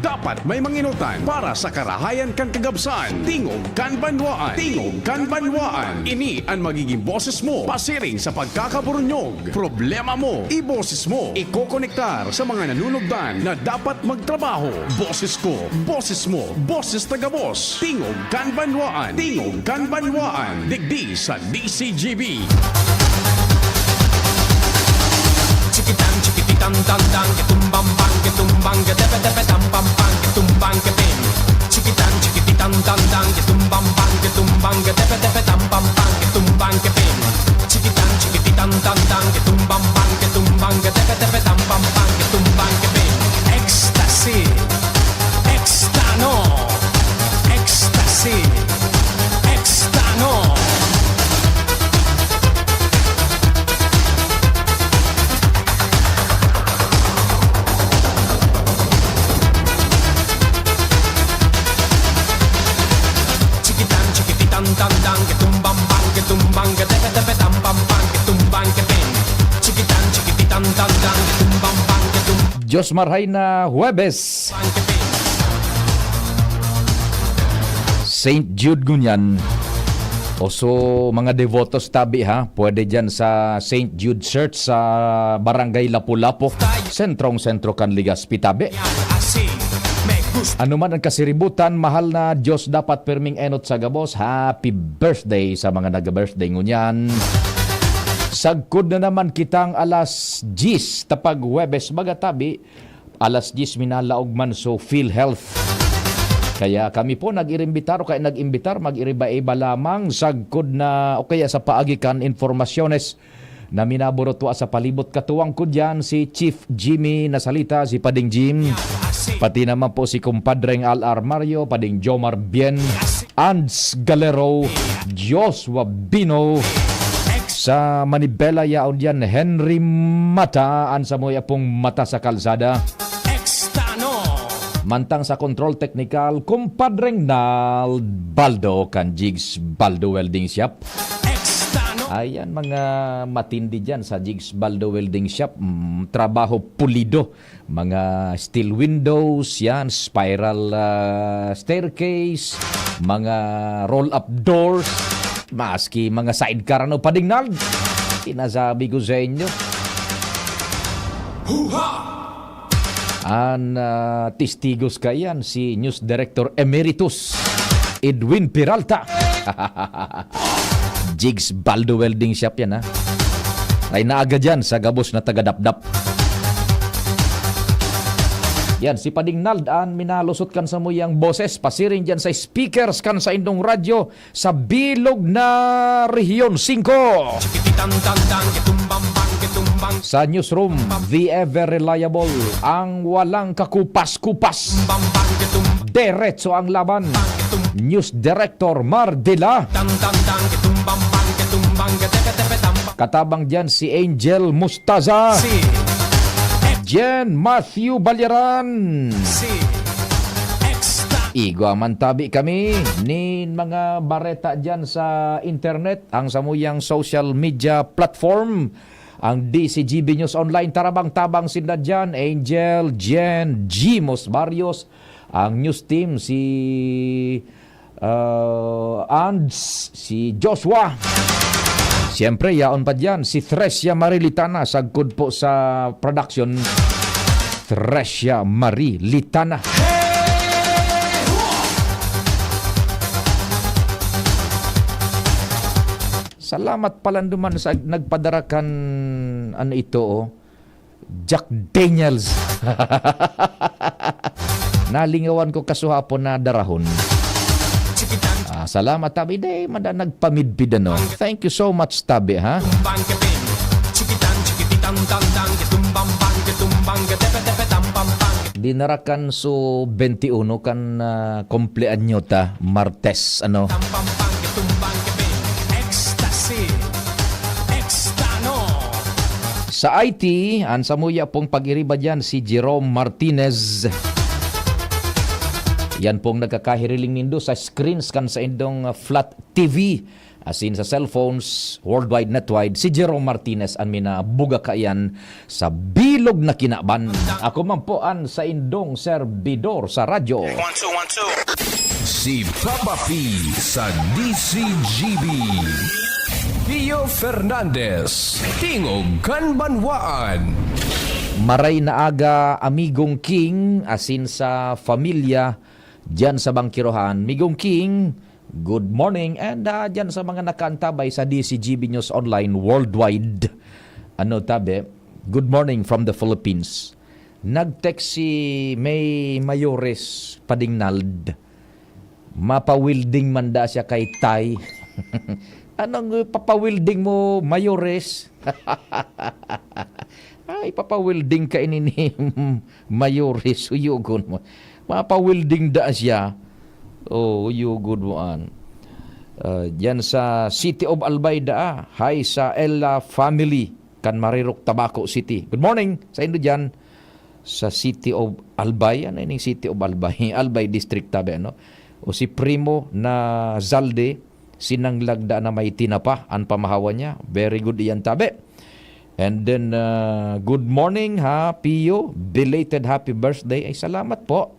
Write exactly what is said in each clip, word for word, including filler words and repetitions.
Dapat may manginutan para sa karahayan kan kagabsan. Tingog kan banwaan. Tingog kan banwaan. Ini an magiging boses mo pasiring sa pagkakaburunyog. Problema mo, iboses mo. Ikokonektar sa mga nanunugdan na dapat magtrabaho. Boses ko, boses mo, boses ta gabos. Tingog kan banwaan. Tingog kan banwaan. Digdi sa D C G B. Chikitan, chikititan, tan, tan, kitumbang, bang, kitumbang, katepe, tepe, tam, pam, pam, kitumbang, kepin. Chikitan, chikititan, tan, tan, kitumbang, bang, kitumbang, katepe, tepe, tam, pam, pam, kitumbang, kepin. Chikitan, chikititan, tan, tan, kitumbang, bang, kitumbang, katepe, tepe, tam, pam, pam, kitumbang, kepin. Ecstasy. Extano. Ecstasy. Extano. Chikitan, chikititan, tan, tan, kitumbang, bang, kitumbang, katepe, tepe, tam, pam, pam, kitumbang, kepin. Chikitan, chikititan, tan, tan, kitumbang, bang, kitum- Diyos marhay na Huwebes. Saint Jude ngunyan. O so, mga devotos tabi ha, pwede dyan sa Saint Jude Church sa Barangay Lapu-Lapu, sentrong-sentro kan Legazpi tabi. Ano man ang kasiributan, mahal na Diyos dapat pirming enot sa gabos. Happy birthday sa mga nag-birthday ngunyan. Sagkod na naman kitang alas diyes, tapag Huwebes, baga tabi, alas diyes minalaog man so PhilHealth. Kaya kami po nag-irimbitar o kaya nag-imbitar, mag-iriba-iba lamang sagkod na o kaya sa paagi kan informasyones na minaburutwa sa palibot. Katuwang ko diyan si Chief Jimmy Nasalita, si Pading Jim, pati naman po si Kumpadreng Al Armario, Pading Jomar Bien, Ands Galero, Joshua Bino, sa Manibela yaon diyan, Henry Mata, an samuya pong mata sa kalsada. Mantang sa control technical, Kumpadreng Nald Baldo kan Jigs Baldo Welding Shop. Ayan, mga matindi dyan sa Jigs Baldo Welding Shop. Mm, trabaho pulido. Mga steel windows, yan, spiral, ah, staircase, mga roll-up doors, maski mga sidecar, ano, Pading Nald. Sinasabi ko sa inyo. Huha! An, ah, testigos kaiyan, si News Director Emeritus Edwin Peralta. Jigs Baldo Welding Shop yan, ha? Ay naaga dyan sa gabos na taga-Dapdap. Yan, si Pading Nald an minalusot kan samuyang boses, pasiring dyan sa speakers kan saindong radyo, sa bilog na Rehiyon singko. Sa newsroom, the ever reliable, ang walang kakupas-kupas. Deretso ang laban. News Director Mar Dela. Katabang dyan si Angel Mustaza. Jen Matthew Balyaran. Igwa man tabi kami nin mga bareta diyan sa internet, ang samuyang social media platform, ang D C G B News Online. Tarabang-tabang sinda diyan, Angel, Jen, Jimos Barrios, ang news team, si Ah, and s-, si Joshua. Siyempre, yaon pa diyan si Thresia Marie Litana, sagkod po sa production. Thresia Marie Litana. Salamat pala naman sa nagpadara kan, ano ito, oh. Jack Daniels. Nalingawan ko kasuhapon na darahon. Ah, salamat, tabi. Day, mada nagpamidbid, ano. Thank you so much, tabi, ha? Dinarakan so twenty-one kan, ah, kumpleanyo ta, Martes, ano. Ecstasy. Extano. Sa I T, an samuya pong pag-iriba diyan si Jerome Martinez. Yan pong nagkakahiriling nindo sa screens kan saindong, ah, flat T V, asin sa cellphones, worldwide netwide, si Jerome Martinez an minabuga kaiyan sa bilog na kinaban. Ako man po an saindong serbidor sa radyo. One, two, one, two. Si Papa P sa D C G B. Pio Fernandez, Tingog kan Banwaan. Maray na aga, Amigong King, asin sa familya diyan sa Bangkirohan. Migong King, good morning. And, ah, diyan sa mga nakaantabay sa D C G B News Online Worldwide. Ano, tabi? Good morning from the Philippines. Nag-text si May Mayores Padingnald. Mapa-welding man da siya kay Tay. Anong papa-welding mo, Mayores? Ay, papa-welding ka ini ni Mayores, uyugon mo. Mapa-welding da siya. Oh, uyugon mo an. Ah, diyan sa City of Albay da, ah. Hi sa Ella family, kan Marirok, Tabaco City. Good morning sa indo diyan sa City of Albay. Ano ining City of Albay? Albay District tabi, ano? O si Primo na Zalde, sinanglag da na may tinapa an pamahawan niya. Very good iyan tabi. And then, ah, good morning, ha, Pio. Belated happy birthday. Ay, salamat po.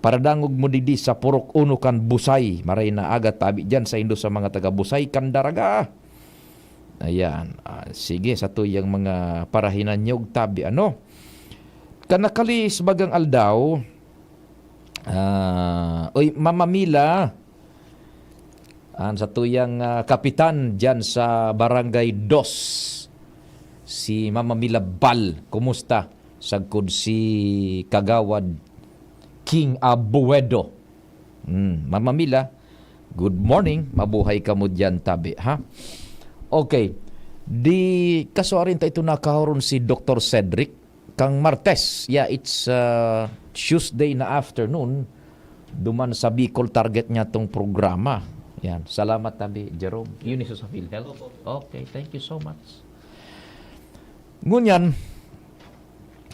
Paradangog mo digdi sa Purok Uno kan Busay. Maray na aga tabi diyan sa indo sa mga taga Busay, Candaraga. Ayan. Ah, sige, sa tuyang mga parahinanyog tabi, ano? Kanakalis bagang aldaw, ah, oy, Mama Mila, an sa tuyang, ah, kapitan diyan sa Barangay Dos, si Mama Mila Bal, kumusta? Sagkod si Kagawad King Abuedo. Hmm, Mama Mila, good morning. Mabuhay kamo diyan tabi, ha? Okay. Di kasuarin ta ito nakahoron si Doktor Cedric kang Martes. Yeah, it's, uh, Tuesday na afternoon. Duman sa Bicol Target niya tong programa. Yan. Salamat tabi, Jerome. Yun iso sa PhilHealth. Okay, thank you so much. Ngunyan,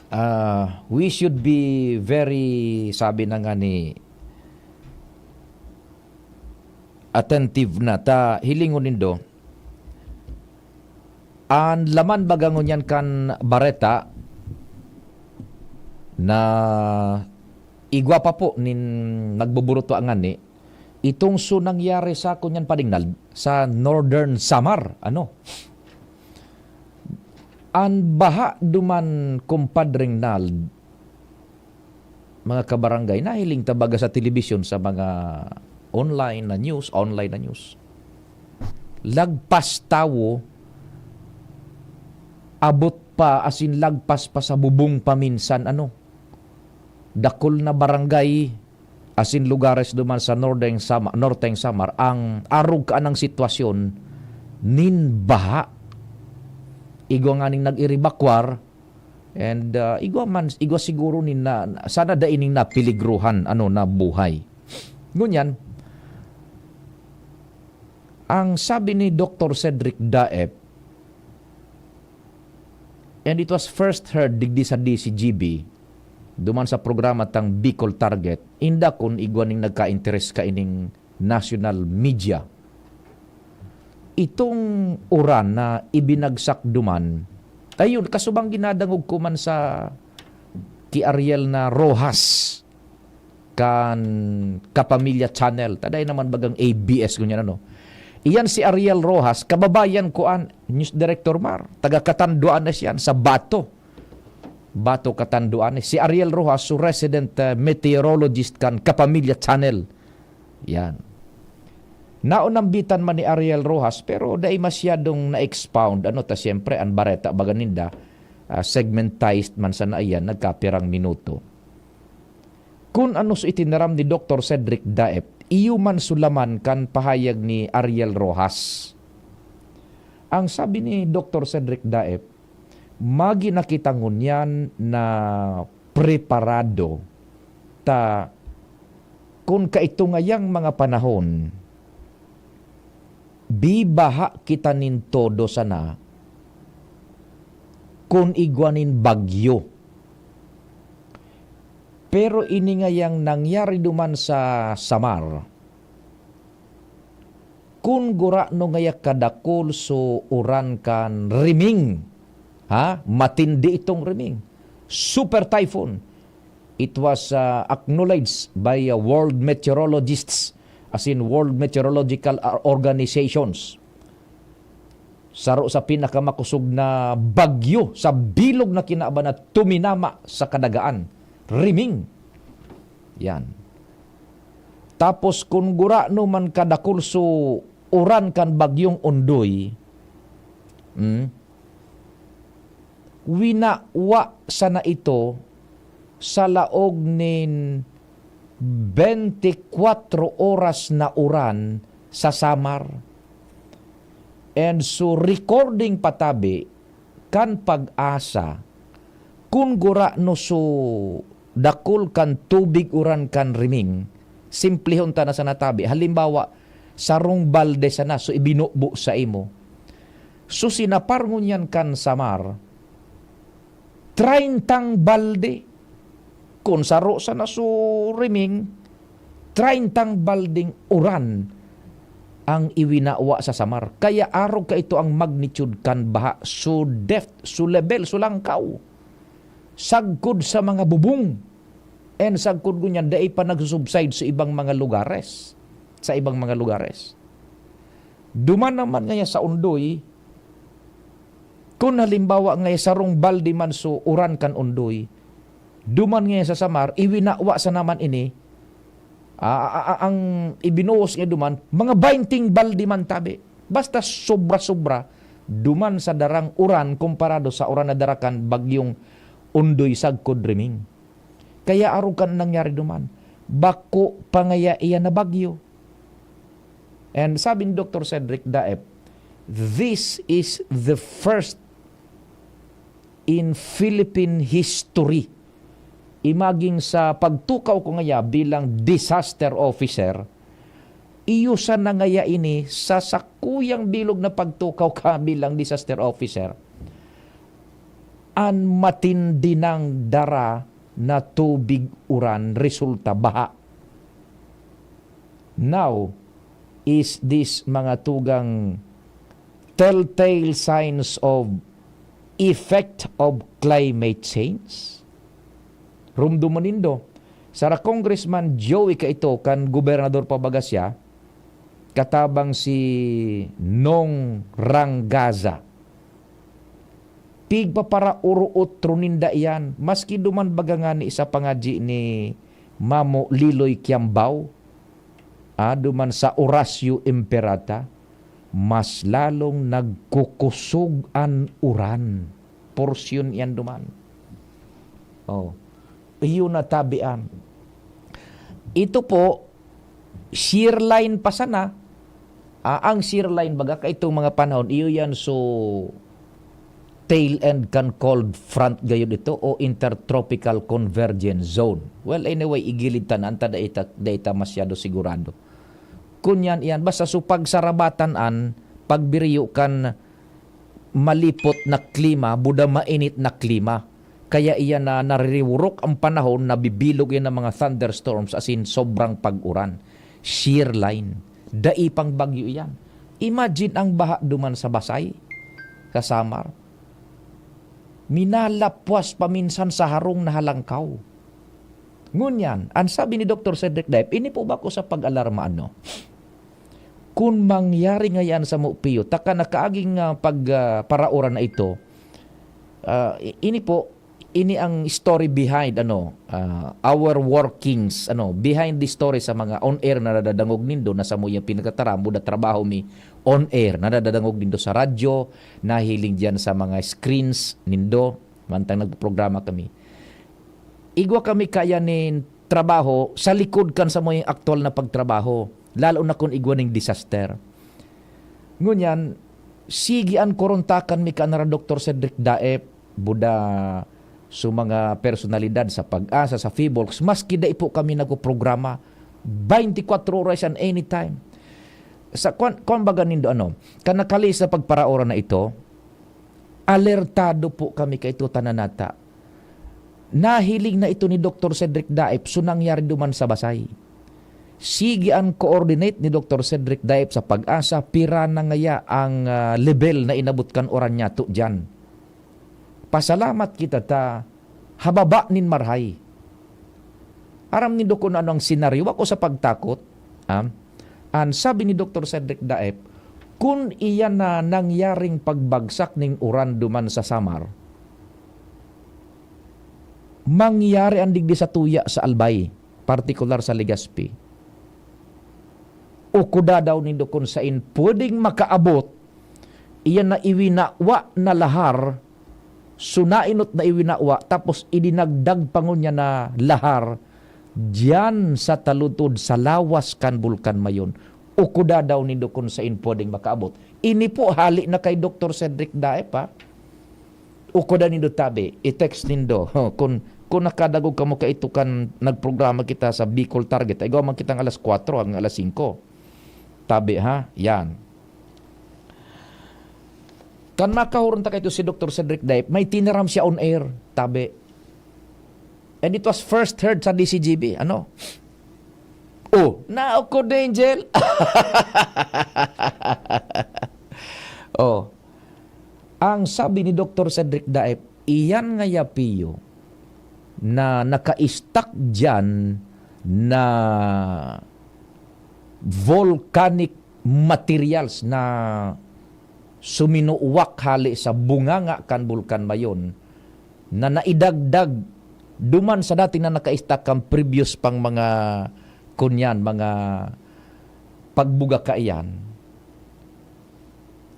ah, we should be very, sabi na nga ni, attentive na ta hilingon nindo. An laman baga ngunyan kan bareta na igwa pa po nin nagbuburuto ang ngani, itong so nangyari sa kunyan Padingnald, sa Northern Samar, ano? An baha duman, Kumpadreng Nald, mga kabarangay, nahiling ta baga sa telebisyon, sa mga online na news, online na news. Lagpas tawo, abot pa, asin lagpas pa sa bubong paminsan, ano, dakul na barangay, asin lugares duman sa Northern Sama-, Northern Samar, ang arog kaanang sitwasyon nin baha. Igwa nganing nag-erebakwar, and, ah, igwa man, igwa siguro nin na, sana dai ning napeligruhan, ano, na buhay. Ngunyan, ang sabi ni Doktor Cedric Daep, and it was first heard digdi sa D C G B, duman sa programa tang Bicol Target, inda kun igwa ning nagka-interes kaining national media. Itong uran na ibinagsak duman, ayun, kasubang ginadangog ko man sa ki Ariel na Rojas kan Kapamilya Channel. Taday naman bagang A B S, ngunyan, ano. Iyan si Ariel Rojas, kababayan ko an News Director Mar. Taga Catanduanes yan, sa Bato. Bato, Catanduanes. Si Ariel Rojas, so resident, uh, meteorologist kan Kapamilya Channel. Yan. Naunambitan man ni Ariel Rojas, pero dai masyadong na-expound. Ano ta, siyempre, an bareta, baga ninda, ah, segmentized man sana iyan, nagkapirang minuto. Kun ano so itinaram ni Doktor Cedric Daep, iyo man so laman kan pahayag ni Ariel Rojas. Ang sabi ni Doktor Cedric Daep, magi na kita ngunyan na preparado ta kun kaito ngayang mga panahon, bibaha kita nin todo sana kun igwa nin bagyo. Pero ini ngayang nangyari duman sa Samar, kun gurano ngaya kadakul so uran kan Riming, ha? Matindi itong Riming. Super typhoon. It was, uh, acknowledged by, uh, world meteorologists, as in world meteorological, uh, organizations. Saro sa pinakamakosog na bagyo sa bilog na kinaban na tuminama sa kadagaan. Riming. Yan. Tapos kun gurano man kadakul so uran kan bagyong Ondoy, mm, winawa sana ito sa laog nin bente kwatro oras na uran sa Samar. And so, recording patabi kan Pag-asa, kun gurano so dakul kan tubig uran kan Riming, simplehon ta na sana tabi. Halimbawa, sarong balde sana so ibinubo sa imo. So, sinapar ngunyan kan Samar, traintang balde. Kun saro sana so Riming, traintang baldeng uran ang iwinawa sa Samar. Kaya arog kaito ang magnitude kan baha, so depth, so level, so langkaw. Sagkod sa mga bubong. And sagkod ngunyan, dai pa nagsusubside sa ibang mga lugares. Sa ibang mga lugares. Duman naman ngaya sa Ondoy, kun halimbawa ngaya sarong balde man so uran kan Ondoy, duman ngaya sa Samar, iwinawa sana man ini, ah, ah, ah, ang ibinuhos ngaya duman, mga baynting balde man tabi. Basta sobra-sobra, duman sa darang uran komparado sa uran na dara kan bagyong Ondoy sagkod Riming. Kaya arog kan nangyari duman, bako pa ngaya iyan na bagyo. And sabi ni Doktor Cedric Daep, "This is the first in Philippine history." Imagine sa pagtukaw ko ngaya bilang disaster officer, iyo sana ngaya ini sa sakuyang bilog na pagtukaw ka bilang disaster officer. An matindi nang dara na tubig uran resulta baha. Now, is this mga tugang telltale signs of effect of climate change? Rumduman nindo, sara Congressman Joey kaito kan gobernador pa baga siya, katabang si Nong Rangaza. Pigpaparauro-otro ninda iyan, maski duman baga ngani sa pangadyi ni Mamo Liloy Kiambao, ah, duman sa Orasio Imperata, mas lalong nagkukusog an uran. Porsyon iyan duman. Oh. Iyo na tabian. Ito po, shear line pa sana. Ah, ang shear line baga kaitong mga panahon, iyo yan so tail end kan cold front gayod ito o intertropical convergence zone. Well, anyway, igilid ta na, anta dai ta, dai ta masyado sigurado. Kunyan iyan, basta so pagsarabatan an pagbiriyo kan malipot na klima, buda mainit na klima. Kaya iyan na naririwurok ang panahon, nabibilog iyan ng mga thunderstorms, as in sobrang pag-uran. Shear line. Dai pang bagyo iyan. Imagine ang baha duman sa Basay, sa Samar. Minalapwas paminsan sa harong na halangkaw. Ngunyan, ang sabi ni Doktor Cedric Daep, ini po bako sa pag-alarma, ano? Kun mangyari ngayan sa Mupio, taka nakaaging, ah, pag, ah, paraoran na ito, ah, i-, ini po, ini ang story behind, ano, ah, our workings, ano, behind the story sa mga on-air na nadadangog nindo, na samo yung pinagtataramo, da trabaho mi on-air, na nadadangog nindo sa radyo, nahiling diyan sa mga screens nindo, mantang nagprograma kami. Igwa kami kaya nin trabaho sa likod kan samuyang aktual na pagtrabaho, lalo na kun igwa ning disaster. Ngunyan, sige an kuruntakan mi kan nara Doktor Cedric Daep, buda sa mga personalidad sa Pag-asa, sa Fivolx, maski dai po kami nagpoprograma, twenty-four oras and anytime. Sa kwan, kwan baga nindo, ano, kan nakali sa pagparaoran na ito, alertado po kami kaito tananata. Nahiling na ito ni Doktor Cedric Daep, so nangyari duman sa Basay. Sige an coordinate ni Doktor Cedric Daep sa PAGASA, pira na ngaya ang, ah, lebel na inabot kan uran niyato diyan. Pasalamat kita ta hababa nin marahay. Aram nindo kun ano ang senaryo, wako sa pagtakot, ah. An sabi ni Doktor Cedric Daep, kun iyan na nangyaring pagbagsak nin uran duman sa Samar, mangyari an digdi sa tuya sa Albay, partikular sa Legazpi. Ukuda daw nindo kun sain pwedeng makaabot, iyan na iwinawa na lahar, sunainot na iwinawa, tapos idinagdag pa ngunyan na lahar diyan sa talutod, sa lawas kan Bulkan Mayon. Ukuda daw nindo kun sain pwedeng makaabot. Ini po, hali na kay Doktor Cedric Daep, ha? Ukuda nindo tabi, i-text nindo. Kun, kun nakadagog kamo kaito kan nagprograma kita sa Bicol Target, ay gawa man kitang alas kwatro hanggang alas singko. Tabi, ha? Yan. Kan makahuron ta kaito si Doktor Cedric Daep, may tinaram siya on air, tabi. And it was first heard sa D C G B. Ano? Oh, naukod na, Angel. Oh. Ang sabi ni Doktor Cedric Daep, iyan nga yapio na naka-stack diyan na volcanic materials na suminuwak hali sa bunganga kan Bulkan Mayon na naidagdag duman sa dati na naka-stack kan previous pang mga, kunyan, mga pagbuga kaiyan.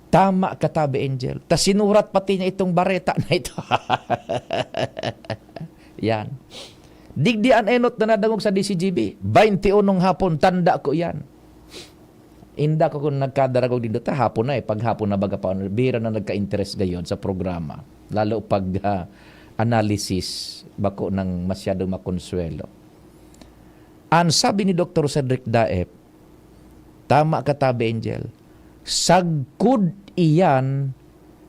Tama ka, tabi, Angel. Ta sinurat pati niya itong bareta na ito. Yan. Digdi an enot na nadangog sa D C G B. Baynte unong hapon, tanda ko yan. Inda ko kun nagkadaragog nindo ta hapon na, eh. Paghapon na baga pa, bihira na nagka-interes gayon sa programa. Lalo pag, ah, analysis, bako nang masyado makonsuwelo. An sabi ni Doktor Cedric Daep, tama ka, tabi, Angel, sagkod iyan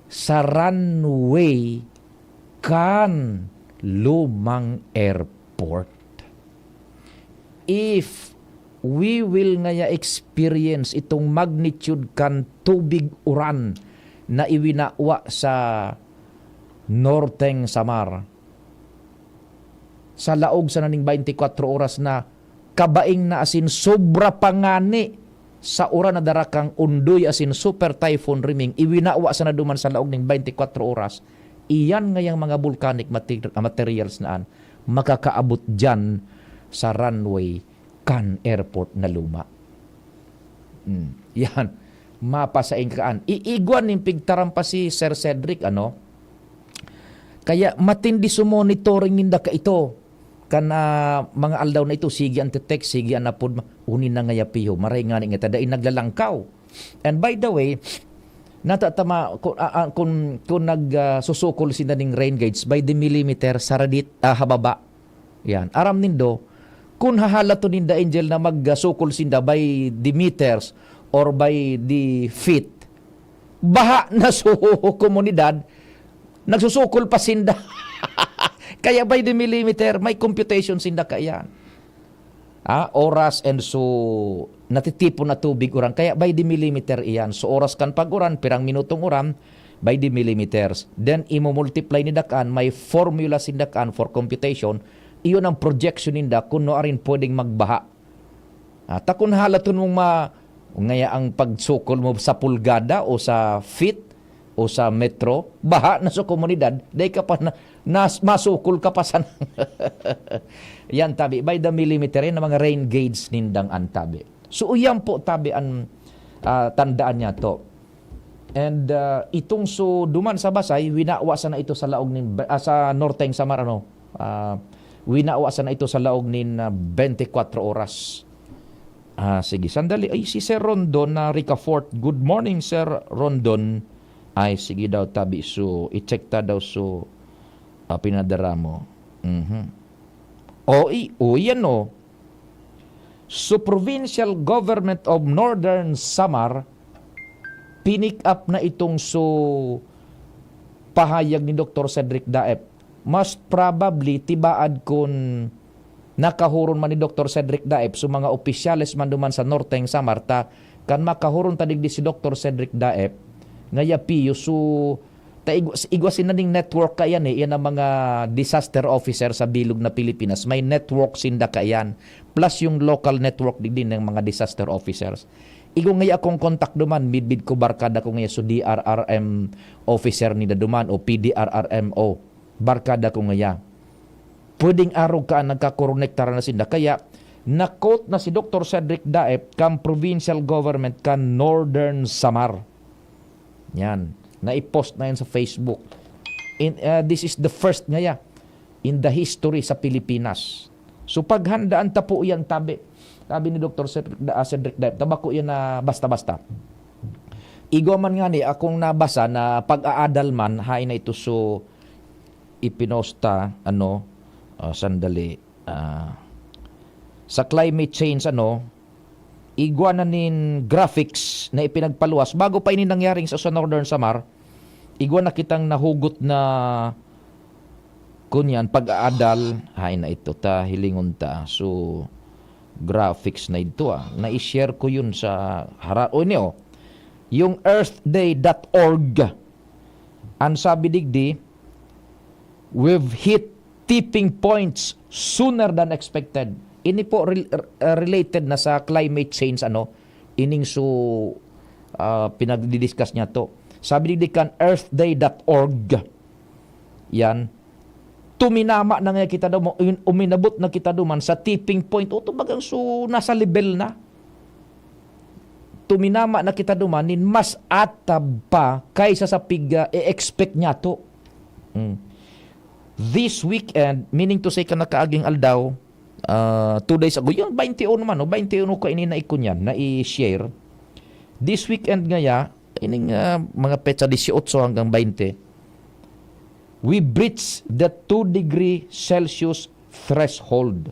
sa runway kan lumang airport. If we will ngaya experience itong magnitude kan tubig uran na iwinawa sa Norteng Samar, sa laog sana ning baynte kwatro oras na kabaing na asin sobra pa ngani sa uran na dara kan Ondoy asin Super Typhoon Riming, iwinawa sana duman sa laog ning baynte kwatro oras, iyan ngayang mga volcanic mater-, materials na an makakaabot diyan sa runway kan airport na luma. Hmm, yan. Mapasaing kaan. Iigwa nin pigtaram pa si Sir Cedric, ano? Kaya matindi su monitoring ninda kaito. Kan, ah, mga aldaw na ito, sige an te-text, sige an apod ma-, uni na ngaya piho, maray ngani ngata dai naglalangkaw. And by the way, natatama, ku-, ah, ah, kun, kun nag, ah, susukol sinda ning rain gauge, by the millimeter, saradit, ah, hababa. Yan. Aram nindo, kun hahalaton ninda, Angel, na magsukol sinda by the meters or by the feet, baha na su komunidad, nagsusukol pa sinda. Kaya by the millimeter, may computation sinda kaiyan. Ah, oras and so natitipon na tubig uran. Kaya by the millimeter iyan. So oras kan pag-uran, pirang minutong uran, by the millimeters. Then, imo-multiply ninda kaan, may formula sinda kaan for computation. Iyon ang projection ninda kung nuarin pwedeng magbaha. Ah, ta kun halaton mong ma-, ngaya ang pagsukol mo sa pulgada o sa feet o sa metro, baha na sa komunidad, dai ka pa na, nas-, masukol ka pa sana. Yan, tabi. By the millimeter, yan ang mga rain gauge nindang antabi. So, iyan po, tabi, an, ah, tandaan niya to. And, ah, itong so duman sa Basay, winawa sana ito sa laog nin, ah, sa Norteng Samar, ano, ah, winawa sana ito sa laog nin, ah, baynte kwatro oras. Ah, sige, sandali. Ay, si Sir Rondon na Ricafort. Good morning, Sir Rondon. Ay, sige daw, tabi. So, i-check ta daw. So, ah, pinadara mo. Mhm. O, i-, o, yan, o. So, Provincial Government of Northern Samar, pinick up na itong so pahayag ni Doktor Cedric Daep. Most probably, tibaad kun nakahuron man ni Doktor Cedric Daep, so mga opisyales man duman sa Norteng Samar ta, kan makahuron ta digdi si Doktor Cedric Daep, ngaya piyo, so, ta igwa, igwa sinda ning network kaiyan eh, iyan ang mga disaster officer sa bilog na Pilipinas, may network sinda kaiyan, plus yung local network digdi ng mga disaster officers. Igwa ngaya akong kontak duman, midbid ko barkada ko ngaya so D R R M officer ninda duman o P D R R M O, barkada ko ngaya. Pwedeng arog ka nagkakoronektar na sinda. Kaya, na-quote na si Doktor Cedric Daep kan provincial government kan Northern Samar. Yan. Naipost na yan sa Facebook. In, uh, this is the first ngaya in the history sa Pilipinas. So, paghandaan ta po yan, tabi. Sabi ni Doktor Cedric, uh, Cedric Daep, tabako yan na basta-basta. Igwa man nga ni, akong nabasa na pag-aadal man, hain na ito so ipinosta, ano, ah, sandali, ah, sa climate change, ano, igwa na nin graphics na ipinagpaluwas bago pa ini nangyaring sa, sa Northern Samar, igwa na kitang nahugot na, kunyan, pag-aadal, hain na ito, ta, hilingon ta. So, graphics na ito, ah. Na-share ko yun sa hara-, o, ini, oh. Yung earth day dot org. Ang sabi digdi, "We've hit tipping points sooner than expected." Ini po rel-, uh, related na sa climate change, ano, ining so, ah, pinagdi-discuss niya to. Sabi digdi kan earth day dot org. Yan. Tuminama na nga kita daw, mo-, in-, uminabot na kita duman sa tipping point. O, tubagang so, nasa level na. Tuminama na kita duman nin mas atab pa kaysa sa pig, ah, i-expect niyato. Mm. This weekend, meaning to say, kan nakaaging aldaw, ah, two days ago, yung twenty-one man, no? Twenty-one ko ini na ikunyan, na i-share. This weekend ngaya, ining, ah, mga petsa dieciocho hanggang twenty, we breach the two degree Celsius threshold.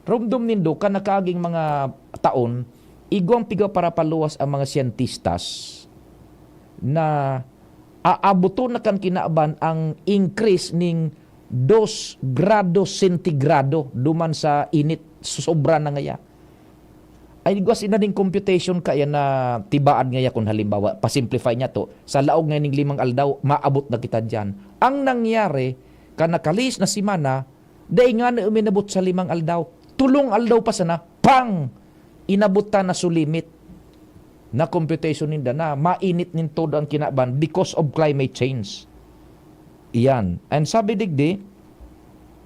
Rumdom nindo, kan nakaaging mga taon, igwang pigpaparapaluwas ang mga syentistas na aaboton na kan kinaban ang increase ning dos grado sentigrado duman sa init, sobra na ngaya. Ay, igwa sinda ning computation kaya na tibaad ngaya kun halimbawa, pa-simplify niyato, sa laog ngaya ning limang aldaw, maabot na kita diyan. Ang nangyari, kan nakalihis na semana, dai ngani uminabot sa limang aldaw. Tolong aldaw pa sana, pang! Inabot ta na so limit na computation ninda na mainit nin todo ang kinaban because of climate change. Iyan. And sabi digdi,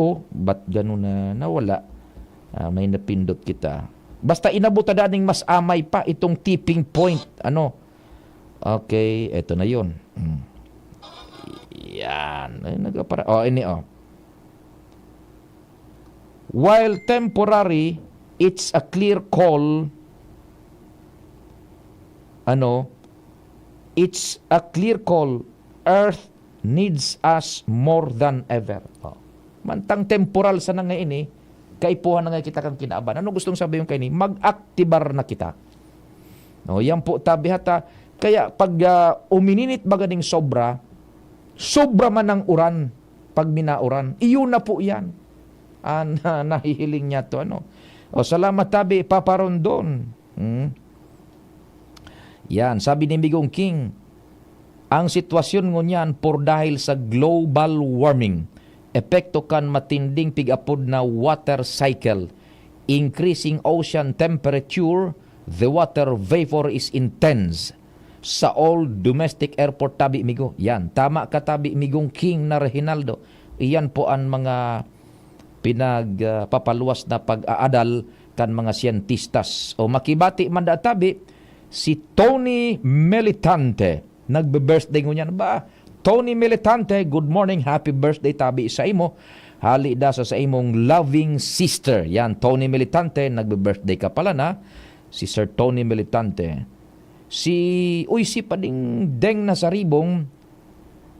"Oh, ba't ganun na nawala?" Ah, may napindot kita. Basta inabot ta daning mas amay pa itong tipping point. Ano? Okay, eto na yun. Hmm. Yan. Ay, nagpapara-, oh, ini, oh. While temporary, it's a clear call, ano, it's a clear call, Earth needs us more than ever. Oh. Mantang temporal sana nga ini, kaipuhan na nga kita kan kinaban. Ano gustong sabihin kaini? Mag-aktibar na kita. No, yan po, tabi hata. Kaya pag, ah, umininit baga ning sobra, sobra man ang uran, pag minauran, iyon na po yan. Ah, na, nahihiling niya to, ano. O, salamat, tabi, Papa Rondon. Hmm. Yan, sabi ni Migong King, ang sitwasyon ngunyan por dahil sa global warming, epekto kan matinding pig-apod na water cycle, increasing ocean temperature, the water vapor is intense sa all domestic airport, tabi, Migo. Yan, tama ka, tabi, Migong King na Reginaldo. Iyan po ang mga pinagpapaluwas na pag-aadal kan mga syentistas. O makibati man da, tabi, si Tony Militante. Nagbe-birthday ngunyan. Ba, Tony Militante, good morning, happy birthday, tabi, sa imo. Hali da sa, sa imong loving sister. Yan, Tony Militante, nagbe-birthday ka pala na. Si Sir Tony Militante. Si, uy, si Pading Deng Nasaribong,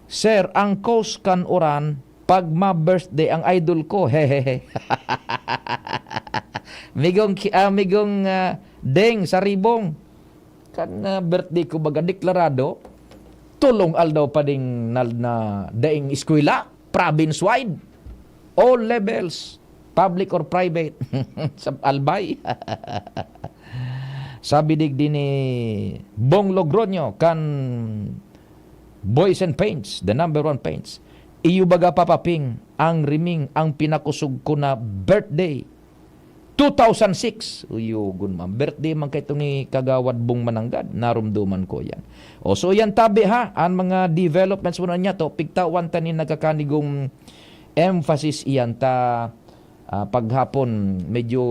"Sir, ang cause kan uran pag ma-birthday ang idol ko." Hehehe. Migong ki-, ah, Migong, ah, Deng Saribong. Kan, ah, birthday ko baga deklarado, tolong aldaw pa ding nal-, na daing eskwela. province-wide, all levels, public or private, sa Albay. Sabi digdi ni Bong Logroño kan Boys and Paints, the number one paints. Iyo baga, Papa Ping, ang riming, ang pinakosog ko na birthday. Two thousand six. Uyogon man. Birthday man kaito ni Kagawad Bong Mananggad. Narumduman ko yan. O, so yan tabi ha, ang mga developments mo na niya to, pigtawan ta ni nagkakanigong emphasis iyan ta, ah, paghapon, medyo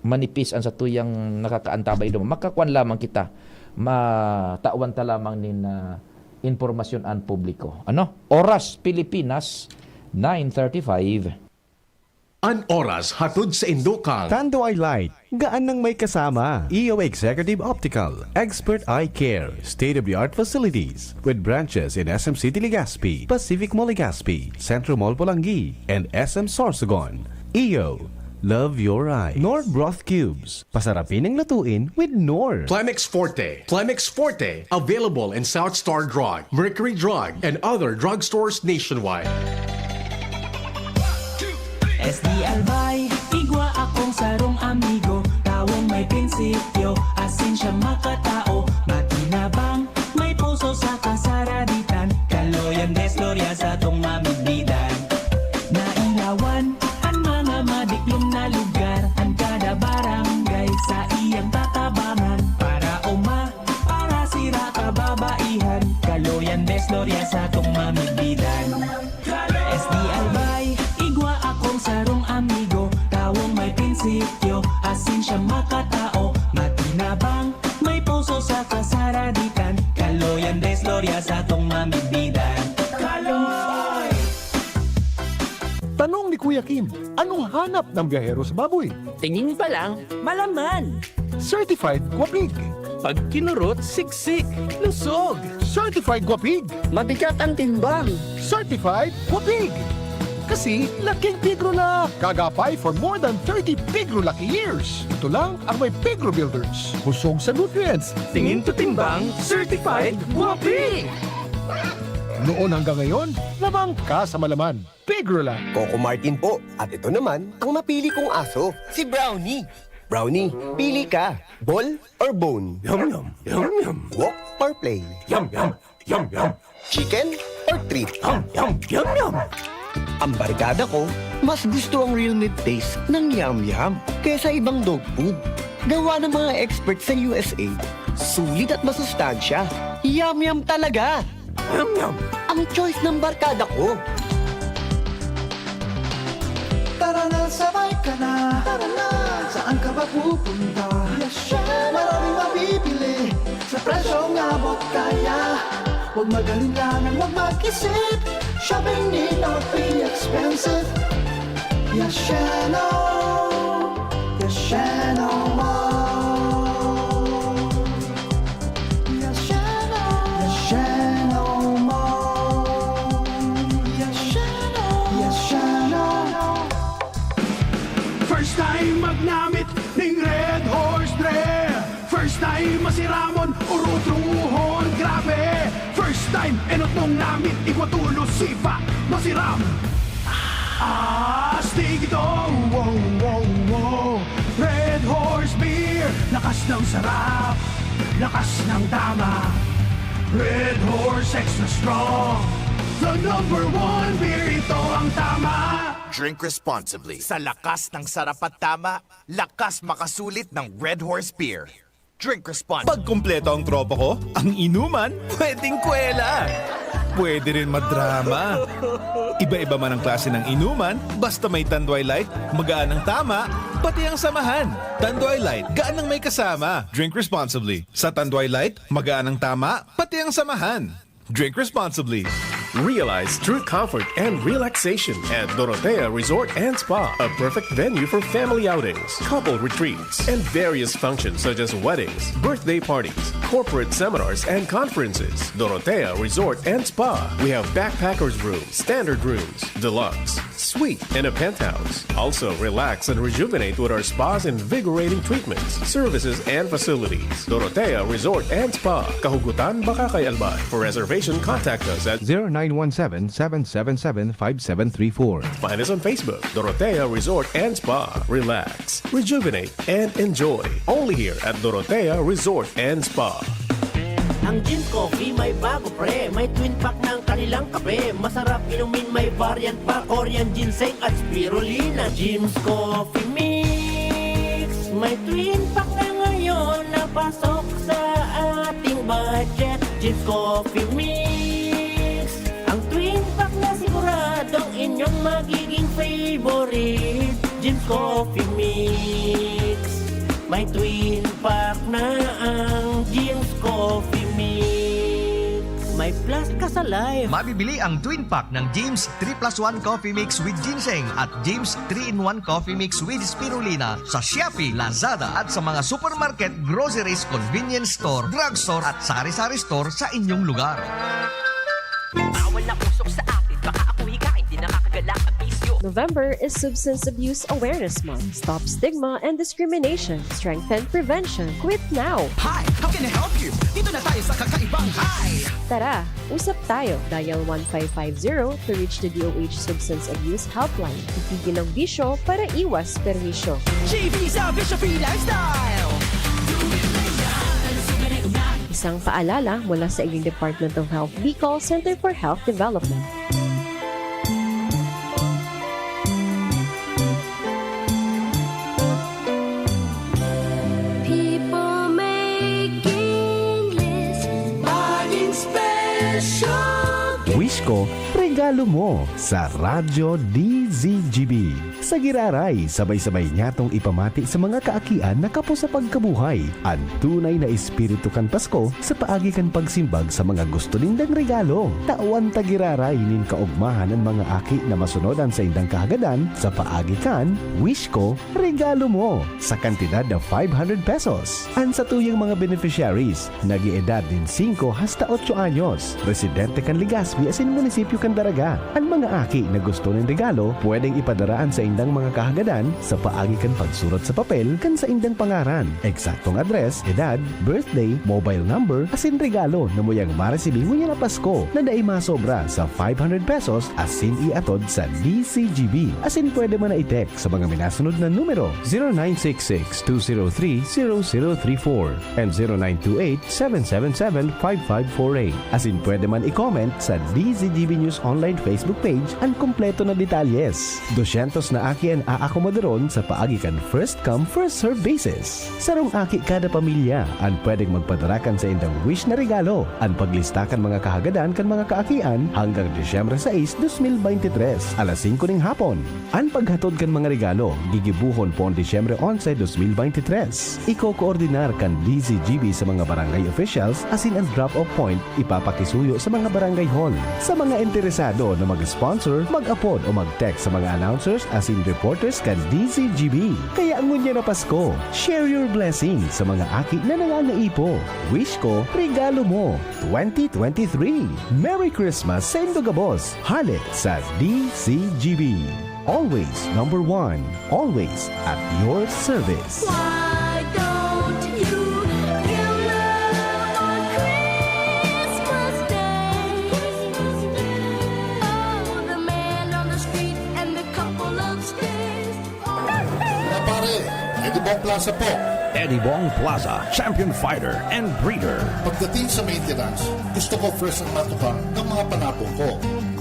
manipis ang satuyang nakakaantabay duman. Makakuan lamang kita, matawan ta lamang nin, ah, impormasyon an publiko. Ano? Oras Pilipinas, nine thirty-five. An oras hatod sa indokang Tanduay Light, gaan nang may kasama. E O Executive Optical, Expert Eye Care, state-of-the-art facilities, with branches in S M City Legazpi, Pacific Mall Legazpi, Centro Mall Polangui, and S M Sorsogon. E O, love your eyes. Knorr Broth Cubes, pasarapin ang lutuin with Knorr. Plemex Forte. Plemex Forte, available in South Star Drug, Mercury Drug, and other drugstores nationwide. S D Albay, igwa akong sarong amigo, tawong may prinsipyo, asin siya makatao, matinabang, may puso sa kasaraditan, kaloyan desloria sa tong mamigdidan. Nailawan, ang mga madiklom na lugar, ang kada barangay sa iyang tatabangan, para uma, para sira kababaihan, kaloyan desloria sa tong mamigdidan. S D Albay, igwa akong sarong amigo, tawong may prinsipyo, asin siya makatao, matinabang, may puso sa kasaraditan, kaloyan desloria sa tong mamigdidan. Kaloy! Tanong ni Kuya Kim, anong hanap ng biyahero sa baboy? Tingin pa lang, malaman. Certified Guapig. Pag kinurot, siksik, lusog. Certified Guapig. Mabigat ang timbang. Certified Guapig. Kasi laking pigrula. Kagapay for more than thirty Pigro Lucky Years. Ito lang ang may Pigro Builders. Busog sa nutrients. Tingin to timbang, certified guapi. Noon hanggang ngayon, labang ka sa malaman. Pigrula. Coco Martin po. At ito naman ang napili kong aso, si Brownie. Brownie, pili ka. Ball or bone? Yum yum, yum yum. Walk or play? Yum yum, yum yum. Chicken or treat? Yum yum, yum yum. Ang barkada ko, mas gusto ang real meat taste ng Yum Yum kaysa ibang dog food. Gawa ng mga expert sa U S A, sulit at masustansya. Yum Yum talaga! Yum yum. Ang choice ng barkada ko. Tara na, sabay ka na. Tara na, saan ka ba pupunta? Maraming mabibili sa presyong abot kaya. Huwag mag-alinlangan, huwag mag-isip. Shopping need not be expensive. Yasheno, Yasheno Mall. Yasheno, Yasheno Mall. Yasheno, Yasheno. First time magnamit ning Red Horse Dre. First time masiramon, urutruhon, grabe. First time, enot mong namit, igwa tulos, sipa, masiram. Astig ito, wow, wow, wow. Red Horse Beer, lakas ng sarap, lakas ng tama. Red Horse Extra Strong, the number one beer, ito ang tama. Drink responsibly. Sa lakas ng sarap at tama, lakas makasulit ng Red Horse Beer. Drink responsibly. Pag kumpleto ang tropa ko, ang inuman, pwedeng kwela. Pwede rin madrama. Iba-iba man ang klase ng inuman, basta may Tanduay Light, magaan ang tama, pati ang samahan. Tanduay Light, gaan ang may kasama. Drink responsibly. Sa Tanduay Light, magaan ang tama, pati ang samahan. Drink responsibly. Realize true comfort and relaxation at Dorotea Resort and Spa, a perfect venue for family outings, couple retreats, and various functions such as weddings, birthday parties, corporate seminars, and conferences. Dorotea Resort and Spa. We have backpackers room, standard rooms, deluxe, Suite and a penthouse. Also, relax and rejuvenate with our spa's invigorating treatments, services, and facilities. Dorotea Resort and Spa, Kahugutan, Bacacay, Albay. For reservation, contact us at zero nine one seven, seven seven seven, five seven three four. Find us on Facebook, Dorotea Resort and Spa. Relax, rejuvenate, and enjoy. Only here at Dorotea Resort and Spa. Ang Jim's Coffee may bago, pre. May twin pack ng kanilang kape. Masarap inumin, may variant pa. Korean ginseng at spirulina. Jim's Coffee Mix. May twin pack na ngayon na pasok sa ating budget. Jim's Coffee Mix. Ang twin pack na siguradong inyong magiging favorite. Jim's Coffee Mix. May twin pack na ang Jim's Coffee Mix. May plus ka sa life. Mabibili ang twin pack ng Jim's three plus one Coffee Mix with Ginseng at Jim's three-in-one Coffee Mix with Spirulina sa Shopee, Lazada at sa mga supermarket, groceries, convenience store, drugstore at sari-sari store sa inyong lugar. Bawal na usok sa atin, baka ako hikain, di nakakagala ang bisyo. November is Substance Abuse Awareness Month. Stop stigma and discrimination. Strengthen prevention. Quit now! Hi! How can I help you? Dito na tayo sa kakaibang Hi! Tara, usap tayo. Dial one five five zero to reach the D O H Substance Abuse Helpline. Itigil ang bisyo para iwas perwisyo. G V sa Bisyo Free Lifestyle! Isang paalala mula sa inyong Department of Health Bicol Center for Health Development. People making lists, buying special Wish ko, regalo mo sa Radyo D Z G B. Sa giraray, sabay-sabay niyatong ipamati sa mga kaakian na kapos sa pagkabuhay an tunay na espiritu kan Pasko sa paagi kan pagsimbag sa mga gusto nindang regalo. Tawan ta giraray nin kaogmahan an mga aki na masunod an saindang kahagadan sa paagi kan Wish Ko, Regalo Mo sa kantidad na five hundred pesos. An satuyang mga beneficiaries nag-eedad nin singko hasta otso anyos, residente kan Legazpi asin munisipyo kan Daraga. An mga aki na gusto nin regalo, pwedeng ipadara an saindang mga kahagadan sa paagi kan pagsurat sa papel kan saindang pangaran, eksaktong address, edad, birthday, mobile number, asin regalo na muyang maresibi ngunyan na Pasko na dai masobra sa five hundred pesos asin iatod sa D C G B. Asin pwede man na i-text sa mga minasunod na numero, zero nine six six, two zero three, zero zero three four and zero nine two eight, seven seven seven, five five four eight. Asin pwede man i-comment sa D Z G B News Online Facebook page an kompleto na detalyes. Dosyentos na aki an aakomodaron sa paagi kan first come, first serve basis. Sarong aki kada pamilya an pwedeng magpadara kan saindang wish na regalo. An paglista kan mga kahagadan kan mga kaakian hanggang Disyembre sais, dos mil baynte tres, alas singko ning hapon. An paghatod kan mga regalo gigibohon poon Disyembre onse, dos mil baynte tres. Ikokoordinar kan D Z G B sa mga barangay officials asin an drop-off point ipapakisuyo sa mga barangay hall. Sa mga interesado na mag-sponsor, mag-apod o mag-text sa mga announcers asin reporters kan D Z G B. Kaya ngunyan na Pasko, share your blessing sa mga aki na nangangaipo. Wish Ko, Regalo Mo, twenty twenty-three. Merry Christmas saindo gabos, hale sa D Z G B. Always number one, always at your service. Why don't you give love on Christmas Day? Oh, the man on the street and the couple of stairs. Mga pare, Eddie Bong Plaza po. Eddie Bong Plaza, champion fighter and breeder. Pagdating sa maintenance, gusto ko fresh ang matuka ng mga panabong ko.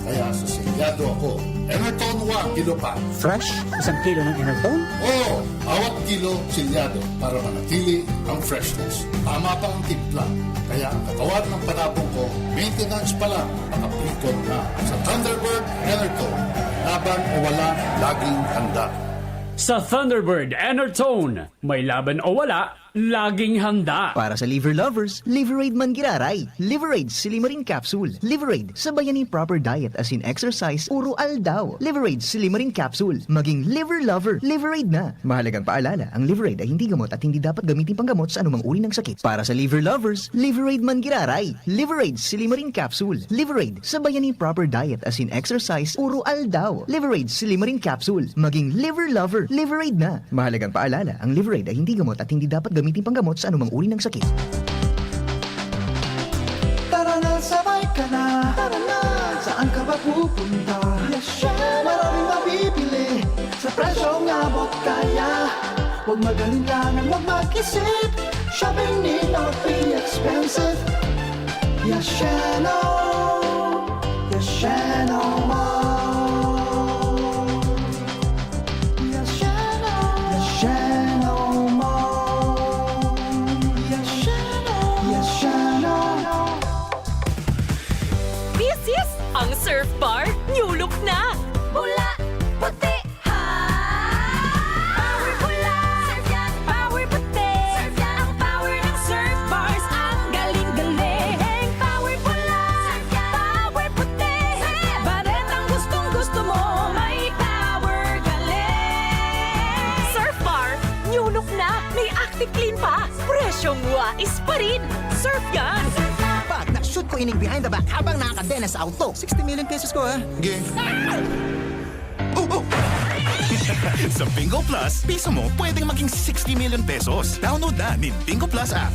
Kaya sa selyado ako, Enerton One Kilo Pack. Fresh? Isang kilo ng Enerton? Oo, bawat kilo selyado para manatili ang freshness. Tama pa ang timpla, kaya ang katawan ng panabong ko, maintenance pa lang, nakapikon na. Sa Thunderbird Enerton, laban o wala, laging handa. Sa Thunderbird Enertone, may laban o wala, laging handa. Para sa liver lovers, Liveraid man giraray. Liveraid Silimarin Capsule. Liveraid, sabayan ni proper diet asin exercise uro aldaw. Liveraid Silimarin Capsule. Maging liver lover, Liveraid na. Mahalagang paalala, ang Liveraid ay hindi gamot at hindi dapat gamitin panggamot sa anumang uri ng sakit. Para sa liver lovers, Liveraid man giraray. Liveraid Silimarin Capsule. Liveraid, sabayan ni proper diet asin exercise uro aldaw. Liveraid Silimarin Capsule. Maging liver lover, Liveraid na. Mahalagang paalala, ang Liveraid ay hindi gamot at hindi dapat gamitin panggamot sa anumang uri ng sakit. Tara na, sabay ka na. Tara na. Saan ka ba pupunta? Yes, siya. Maraming mabibili sa presyong abot kaya. Huwag mag-alinlangan, huwag mag-isip. Shopping need not be expensive. Yes, Sheno. Yes, Sheno Mall. Yes, Sheno. Yes, Sheno Mall. Yes, Sheno. Yes, Sheno. This is ang Surf Bar New Look na! Pula, puti, ha! Power pula! Surf yan! Power puti! Surf yan! Ang power ng Surf Bars, ang galing-galing! Power pula! Surf yan! Power puti! Surf yan! Baretang gustong-gusto mo, may power galing! Surf Bar New Look na! May Active Clean pa! Presyong wais pa rin! Surf yan! Pag na-shoot ko ining behind the back habang nakakadena sa auto. Sixty million pesos ko ha. Ge. Sa Bingo Plus, piso mo pwedeng maging sixty million pesos. Download na ni Bingo Plus app.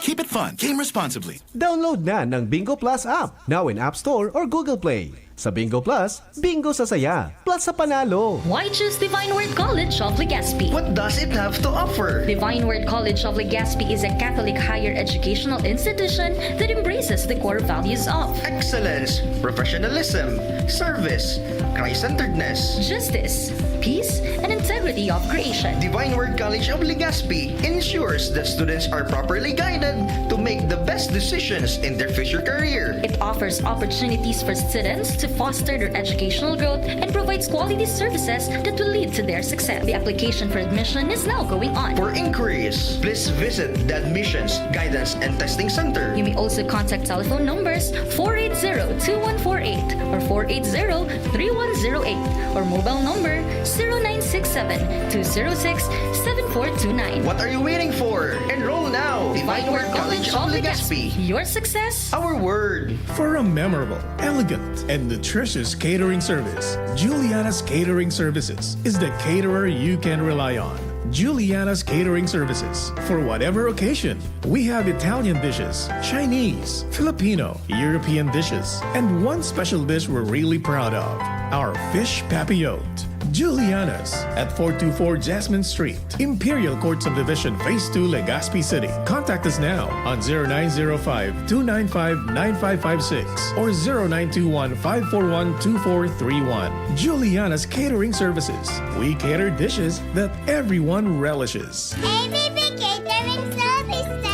Keep it fun. Game responsibly. Download na ng Bingo Plus app, now in App Store or Google Play. Sa Bingo Plus, bingo sa saya, plus sa panalo. Why choose Divine Word College of Legazpi? What does it have to offer? Divine Word College of Legazpi is a Catholic higher educational institution that embraces the core values of excellence, professionalism, service, Christ-centeredness, justice, peace, and integrity of creation. Divine Word College of Legazpi ensures that students are properly guided to make the best decisions in their future career. It offers opportunities for students to foster their educational growth and provides quality services that will lead to their success. The application for admission is now going on. For inquiries, please visit the Admissions, Guidance, and Testing Center. You may also contact telephone numbers four eight zero two one four eight or four eight zero three one zero eight or mobile number zero nine six seven two zero six seven four two nine. What are you waiting for? Enroll now! Divine Word College of Legazpi. Your success, our word. For a memorable, elegant, and nutritious catering service, Juliana's Catering Services is the caterer you can rely on. Juliana's Catering Services. For whatever occasion, we have Italian dishes, Chinese, Filipino, European dishes, and one special dish we're really proud of, our fish papillote. Juliana's at four two four Jasmine Street, Imperial Court Subdivision, Phase two, Legazpi City. Contact us now on zero nine zero five, two nine five, nine five five six or zero nine two one, five four one, two four three one. Juliana's Catering Services. We cater dishes that everyone relishes. A V P Catering Services.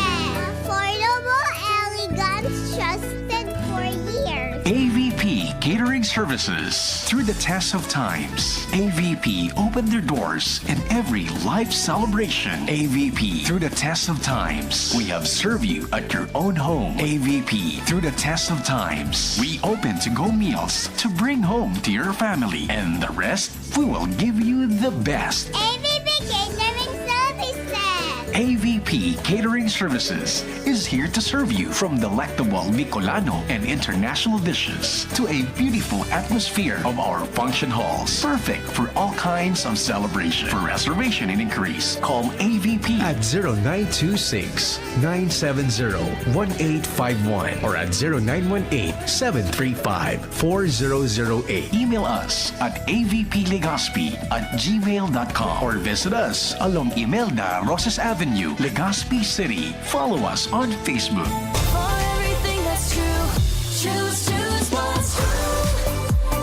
Affordable, elegant, trusted for years. A V P Catering Services. Through the test of times, A V P opened their doors in every life celebration. A V P, through the test of times, we have served you at your own home. A V P, through the test of times, we open to-go meals to bring home to your family. And the rest, we will give you the best. A V P Catering Services. A V P Catering Services is here to serve you, from delectable Bicolano and international dishes to a beautiful atmosphere of our function halls. Perfect for all kinds of celebration. For reservation and inquiries, call A V P at zero nine two six, nine seven zero, one eight five one or at zero nine one eight, seven three five, four zero zero eight. Email us at A V P Legazpi at gmail dot com or visit us along Imelda Rosas Avenue, Legazpi City. Follow us on Facebook. For everything that's true, choose, choose what's true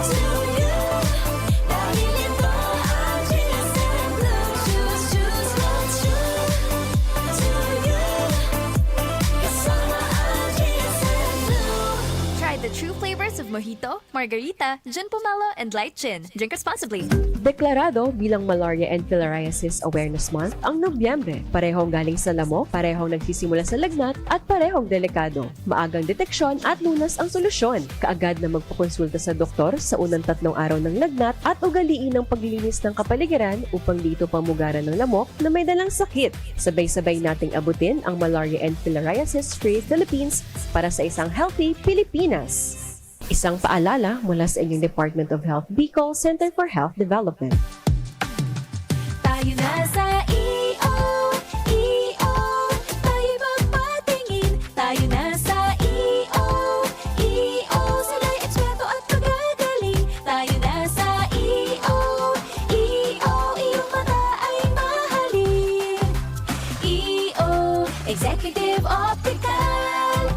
to you. Dahil ito ang G S M Blue. Choose, choose what's true to you. Kasama ang G S M Blue. Try the true flavors of Mojito, margarita, gin pomelo, and light gin. Drink responsibly. Deklarado bilang Malaria and Filariasis Awareness Month ang Nobyembre. Parehong galing sa lamok, parehong nagsisimula sa lagnat, at parehong delikado. Maagang deteksyon at lunas ang solusyon. Kaagad na magpakonsulta sa doktor sa unang tatlong araw ng lagnat at ugaliin ang paglilinis ng kapaligiran upang di ito pamugaran ng lamok na may dalang sakit. Sabay-sabay nating abutin ang Malaria and Filariasis Free Philippines para sa isang healthy Pilipinas. Isang paalala mula sa inyong Department of Health Bicol Center for Health Development. Tayo na sa E O, E O, tayo magpatingin. Tayo na sa E O, E O, sila'y eksperto at magagaling. Tayo na sa E O, E O, iyong mata ay mahalin. E O, Executive Optical.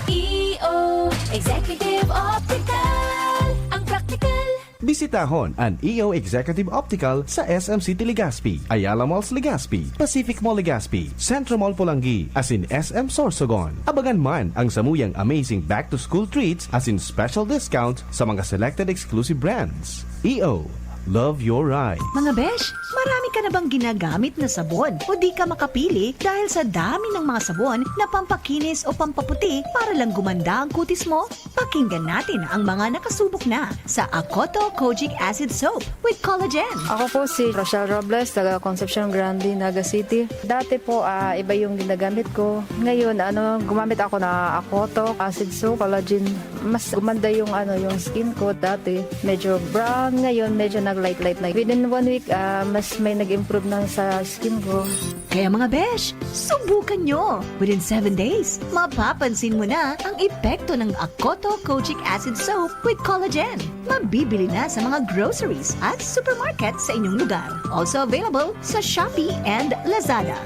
E O, Executive Optical. Ang praktikal. Bisitahon an E O Executive Optical sa S M City Legazpi, Ayala Malls Legazpi, Pacific Mall Legazpi, Centro Mall Polangui, asin S M Sorsogon. Abangan man ang samuyang amazing back-to-school treats asin special discount sa mga selected exclusive brands. E O, love your eyes. Mga besh, marami ka na bang ginagamit na sabon o di ka makapili dahil sa dami ng mga sabon na pampakinis o pampaputi para lang gumanda ang kutis mo? Pakinggan natin ang mga nakasubok na sa Akoto Kojic Acid Soap with Collagen. Ako po si Rochelle Robles, taga Concepcion Grande, Naga City. Dati po, ah, iba yung ginagamit ko. Ngayon, ano, gumamit ako na Akoto Acid Soap, Collagen. Mas gumanda yung, ano, yung skin ko. Dati, medyo brown. Ngayon, medyo nag-light-light na. Within one week, ah, mas may nag-improve na sa skin ko. Kaya mga besh, subukan nyo! Within seven days, mapapansin mo na ang epekto ng Akoto Kojic Acid Soap with Collagen. Mabibili na sa mga groceries at supermarket sa inyong lugar. Also available sa Shopee and Lazada.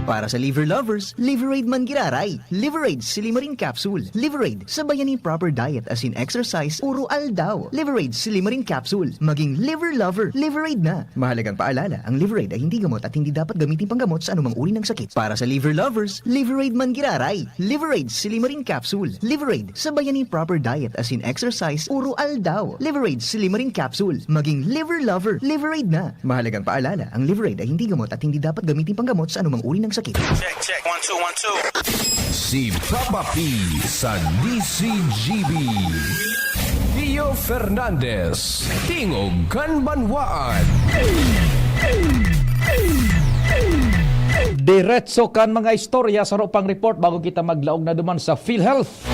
Para sa liver lovers, Liveraid man giraray. Liveraid Silimarin Capsule. Liveraid, sabayan nin proper diet asin exercise uro aldaw. Liveraid Silimarin Capsule. Maging liver lover. Liveraid na. Mahalagang paalala, ang Liveraid ay hindi gamot at hindi dapat gamitin panggamot sa anumang uri ng sakit. Para sa liver lovers, Liveraid man giraray. Liveraid Silimarin Capsule. Liveraid, sabayan nin proper diet asin exercise uro aldaw. Liveraid Silimarin Capsule. Maging liver lover. Liveraid na. Mahalagang paalala, ang Liveraid ay hindi gamot at hindi dapat gamitin panggamot sa anumang uri ng sakit. Check, check. One, two, one, two. Si Papa P sa D C G B. Pio Fernandez, Tingog kan Banwaan. Diretso kan mga istorya, saro pang report bago kita maglaog na duman sa PhilHealth.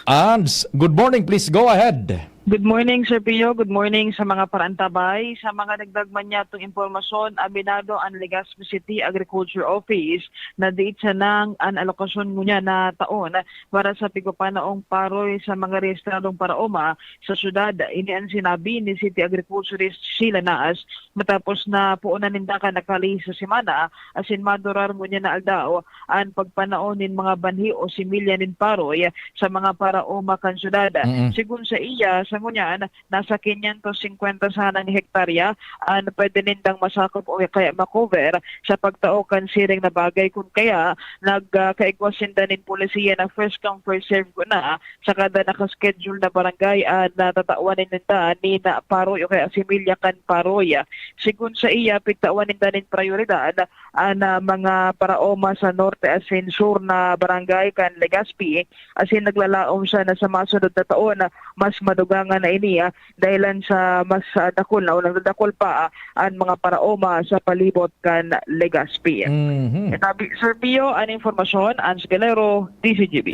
Ans, good morning, please go ahead. Good morning, Sir Pio. Good morning sa mga paraantabay. Sa mga dagdag man niyatong impormasyon, abinado an Legazpi City Agriculture Office na diit sanang an alokasyon ngunyan na taon para sa pigpapanaong paroy sa mga rehistradong paraoma sa syudad. Ini an sinabi ni City Agriculturist Sheila Naas matapos na puonan ninda kan nakalihis na semana asin madurar ngunyan na aldaw an pagpanao nin mga banhi o similya nin paroy sa mga paraoma kan syudad. Mm-mm. Segun sa iya, sa ngunyan, nasa quinientos cincuenta sanang hektarya an pwede nindang masakop o kaya makover sa pagtao kan siring na bagay. Kun kaya, nag, ah, kaigwa sinda nin polisiya na first come, first serve na sa kada nakaschedule na barangay an natatawan ninda nin paroy o kaya similya kan paroy. Segun sa iya, pigtawan ninda nin prayoridad an, ah, mga paraoma sa norte asin sur na barangay kan Legazpi, asin naglalaom siya na sa masunod na taon, ah, mas madugangan na ini, ah, dahilan sa mas, ah, dakul na o nagdadakul pa, ah, an mga paraoma sa palibot kan Legazpi. Mhm. Tabi, Sir Pio, an impormasyon, Ans Galero, D C G B.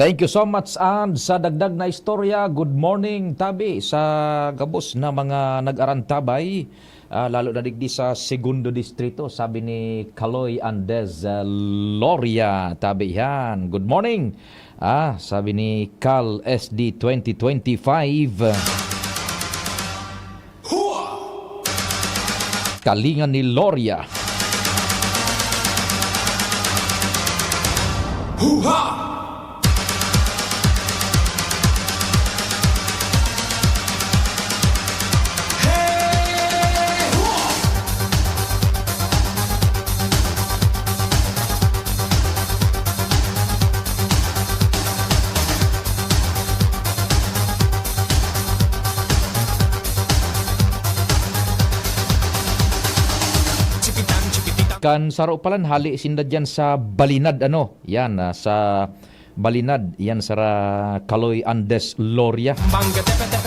Thank you so much, Ans, sa dagdag na istorya. Good morning, tabi, sa gabos na mga nag-arantabay, ah, lalo na digdi sa Segundo Distrito, sabi ni Kaloy Andez, ah, Loria, tabi yan. Good morning. Ah, sabi ni Kal S D twenty twenty-five. Kalinga ni Loria. Huha! Kan saro palan, hali sinda diyan sa Balinad, ano? Yan, ah, sa Balinad, yan sa ra-, Kaloy, Andes, Loria.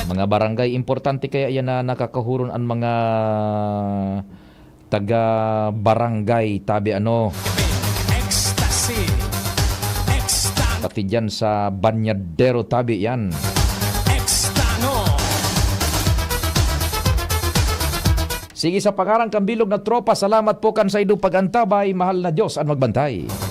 Mga barangay, importante kaya yan na nakakahuron an mga taga barangay tabi, ano? Ecstasy. Ecstasy. Pati diyan sa Banyadero tabi yan. Extano. Sige, sa pangaran kan bilog na tropa, salamat po kan saindong pag-antabay. Mahal na Diyos an magbantay.